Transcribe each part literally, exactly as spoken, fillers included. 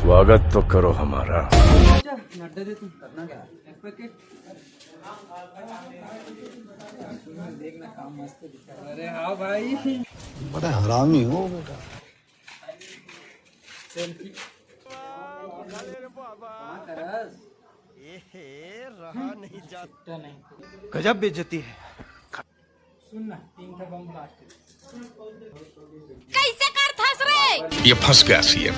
स्वागत तो करो हमारा। अच्छा, नड्डा दे तू। करना क्या? एक पैकेट। देखना काम मस्त दिखा। अरे हाँ भाई। बड़ा हरामी हो बेटा। सेल्फी। कहाँ करस? ए हे, रहा नहीं जाता। छुट्टा नहीं। गजब बेइज्जती है। सुन ना, तीन ठा बम ब्लास्ट। कैसे करथस रे? ये फंस गया सीएम।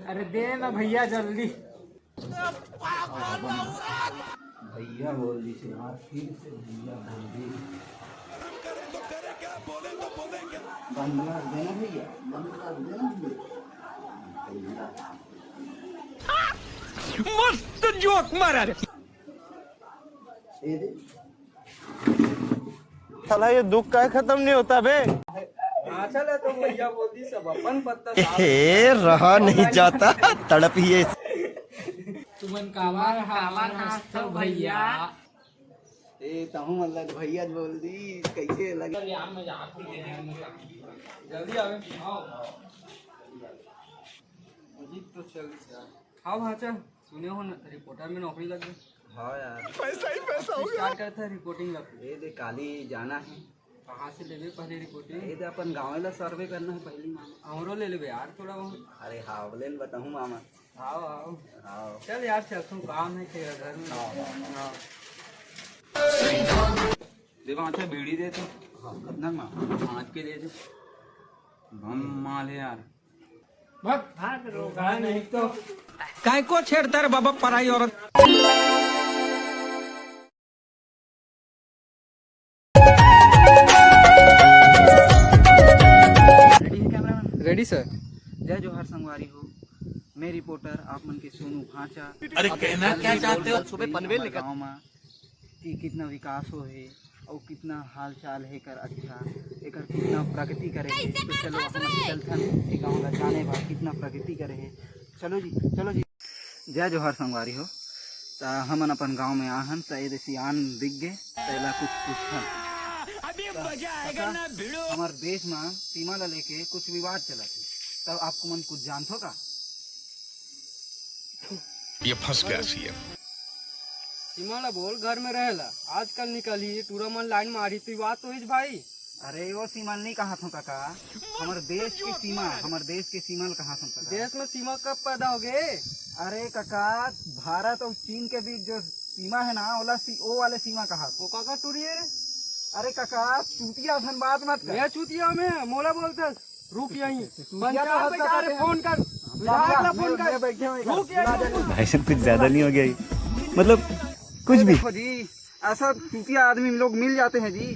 अरे दे ना भैया जल्दी। भैया बोल दी थी, हाँ, फिर से भैया बोल दी। बम ब्लास्ट देना भैया, बम ब्लास्ट देना भैया। मस्त जोक मारा रे। ये दे। साला ये दुख का खत्म नहीं होता बे। हाँ, चला तो भैया बोल दी सब अपन पत्ता साफ। हे, रहा नहीं जाता, तड़प ही है। तुमन काबर हावन हंसथव भैया? ए, तहूँ मतलब भैया बोल दी, कैसे लग। जल्दी आवे। अजीत तो चल यार। हाँ भाचा, सुने हो न, रिपोर्टर में नौकरी लग गई। हाँ यार। पैसा ही पैसा होगा। स्टार्ट करता है रिपोर्टिंग का। ये दे, काली जाना है। कहाँ से लेबे पहले रिपोर्टिंग? ये दे, अपन गाँव ला सर्वे करना है पहली माँ। हमरो ले लेबे यार थोड़ा बहुत। अरे हाँ, बोले न बताऊँ मामा। आओ, आओ। आओ। चल यार, चल, तू काम है तेरा घर में। हाँ, हाँ। हाँ। दे वहाँ से बीड़ी दे तो। हाँ, कितना माँ? पाँच के दे दे। बम माल है यार। भाग, भाग, रोगा नहीं तो। काय को छेड़ता रे बाबा पराई औरत? Ready sir. जय जोहार संगवारी हो, मैं रिपोर्टर आप मन के सोनू भांचा। अरे आप कहना क्या चाहते हो? सुबह पनवेल निकल गाँव में कि कितना विकास हो है और कितना हाल चाल है कर अच्छा, एकर कितना प्रगति करे है। तो चलो अपन चलथन ये गाँव ला जाने बा कितना प्रगति करे है। चलो जी, चलो जी। जय जोहार संगवारी हो। त हमन अपन गांव में आहन, त ए दे सियान दिख गे, त एला कुछ पूछथन। अभी मजा आएगा ना भिड़ू। हमर देश में सीमा ला लेके कुछ विवाद चलत है, तब आपको मन कुछ जानथो का? ये फंस गया सीएम। सीमा ला बोल घर में रहेला, आजकल निकलही टूरा मन लाइन मारही, तो बात तो होइच भाई। अरे वो सीमा नहीं कहा था काका, हमर देश के सीमा, हमर देश के सीमा ल कहा था काका। देश में सीमा कब पैदा हो गए? अरे काका, भारत और चीन के बीच जो सीमा है ना, ओला सी, ओ वाले सीमा कहा। वो काका टूरी है रे। अरे काका, चूतिया असन बात मत कर। मैं चूतिया में मोला बोलते, रुक यहीं। चूतिया तो पंचायत हंस में जा रहे, फोन कर। विधायक ला फोन कर। रुक यहीं। भाई साहब, कुछ ज्यादा नहीं हो गया ये? मतलब कुछ भी। देखो जी, ऐसा चूतिया आदमी लोग मिल जाते हैं जी।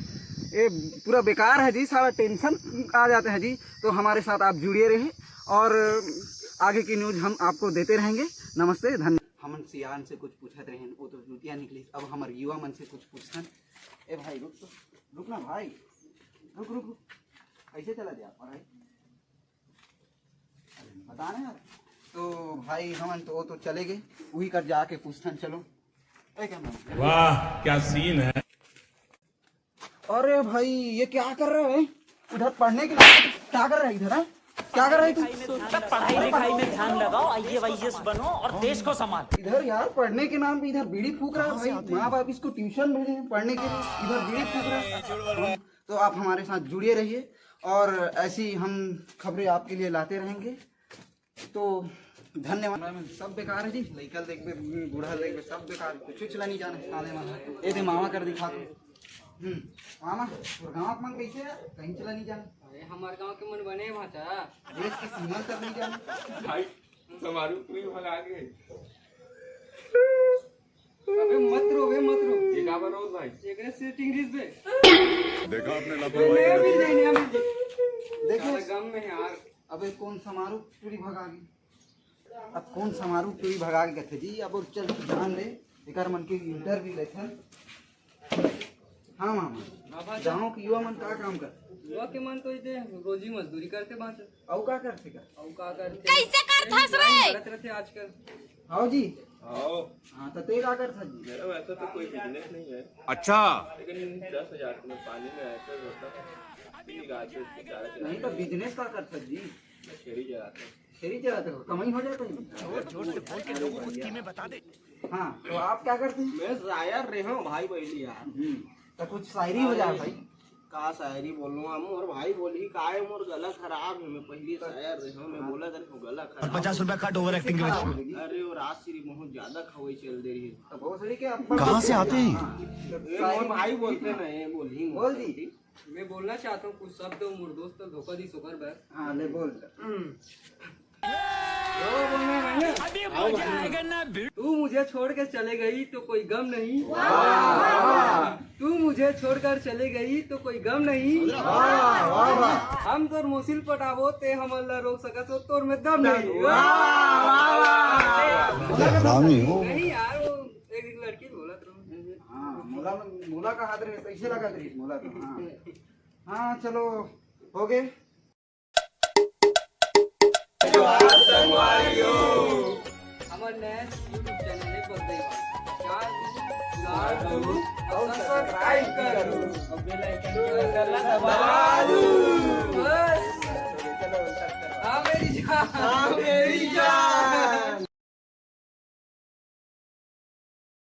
ये पूरा बेकार है जी, सारा टेंशन आ जाते हैं जी। तो हमारे साथ आप जुड़े रहे और आगे की न्यूज हम आपको देते रहेंगे। नमस्ते, धन्यवाद। हमन सियान से कुछ पूछत रहेन, वो तो चूतिया निकली। अब हमर युवा मन से कुछ पूछथन। ए भाई, रुक तो, रुक ना भाई, रुक, रुक, रुक। ऐसे चला जा पढ़ाई। बता ना यार। तो भाई, हमन तो, वो तो चले गए, वही कर जाके पूछथन। चलो। ए, क्या नाम? वाह, क्या सीन है। अरे भाई, ये क्या कर रहे हैं? इधर पढ़ने के लिए क्या कर रहे हैं इधर, हाँ? क्या कर रहे हैं तुम? पढ़ाई लिखाई में ध्यान लगाओ, आईएएस बनो और देश को संभालो। इधर यार, पढ़ने के नाम पे इधर बीड़ी फूक रहा है भाई। माँ बाप इसको ट्यूशन भेजे हैं पढ़ने के लिए, इधर बीड़ी फूक रहा है। तो आप हमारे साथ जुड़े रहिए और ऐसी हम खबरें आपके लिए लाते रहेंगे। तो धन्यवाद। सब बेकार है जी, लइका ल देखबे, बूढ़ा ल देखबे, सब बेकार, कुछ चला नहीं जाना साले मन। ए दे मामा कर दिखा तू। हम्म, मामा, तोर गाँव के मन कैसे है? कहीं चला नहीं जाना। अरे, हमारे गाँव के मन बने हैं भाचा। देश के सीमा तक नहीं जाना। भाई, समारू पूरी भगा के। अबे मत रो बे, मत रो। ये का बनो भाई? एकरे सेटिंग रिस बे। देखा आपने लापरवाही। नहीं, नहीं, नहीं, नहीं, नहीं। देखो। साला गम में है यार। अबे कौन समारू टूरी भगा गई? अब कौन समारू टूरी भगा के कथे जी? अब और चल जान ले, एकर मन के इंटरव्यू लेथन। हाँ मामा, हाँ भाई। गाँव के युवा मन का काम कर? युवा के मन तो इते रोजी मजदूरी करते बाँचत। अउ का करथे का? अउ का करथे? कैसे करथस रे? करत रहथे आजकल। हाव जी। हाव। हाँ, तो ते का करथस जी? मेरा वैसा तो कोई बिजनेस नहीं है। अच्छा। लेकिन दस हजार में पानी में ऐसे होता है। पी गा के उसको चारा चला नहीं तो बिजनेस का करथस जी? छेरी चराते हैं। तेरी क्या बात है, कमाई हो जाता है। जोर जोर से बोल के लोगों को स्कीमें बता दे। हाँ, तो आप क्या करते हैं? मैं शायर रहे हूँ भाई, पहली यार। हम्म, तो कुछ शायरी हो जाए भाई। का शायरी बोलूँ हम? मोर भाई बोली, "काय मोर गला खराब है।" मैं पहली शायर रहे हूँ, मैं बोला तेरे को गला खराब। पचास रुपया कट ओवर एक्टिंग के वजह से। अरे, वो राजश्री बहुत ज्यादा खवाई चल दे रही है। तो बहुत सही क्या? कहाँ से आते हैं? ए, मोर भाई बोलते ना, ये बोली बोल दी। मैं बोलना चाहता हूँ कुछ शब्द, मोर दोस्त धोखा दी सोकर बैग। हाँ, ले बोल। अभी मजा आएगा ना भिड़ू। तू मुझे छोड़कर चले गई तो कोई गम नहीं। तू मुझे छोड़कर चले गई तो कोई गम नहीं। हम तोर मोसिल पटाबो, ते हमन ला रोक सकत हो, तोर में दम नहीं। हरामी हो। नहीं यार, वो एक, एक लड़की बोलत रहो। हाँ, मोला, मोला का हाथ रहे, कैसे लगा रही मोला तो? हाँ। हाँ, चलो, हो गए। हमर नया YouTube चैनल है बदले वाला। प्यार दू, दुलार दू और सब्सक्राइब करू। और बेल आइकन को दबा दू। बस। हाँ मेरी जान। हाँ मेरी जान।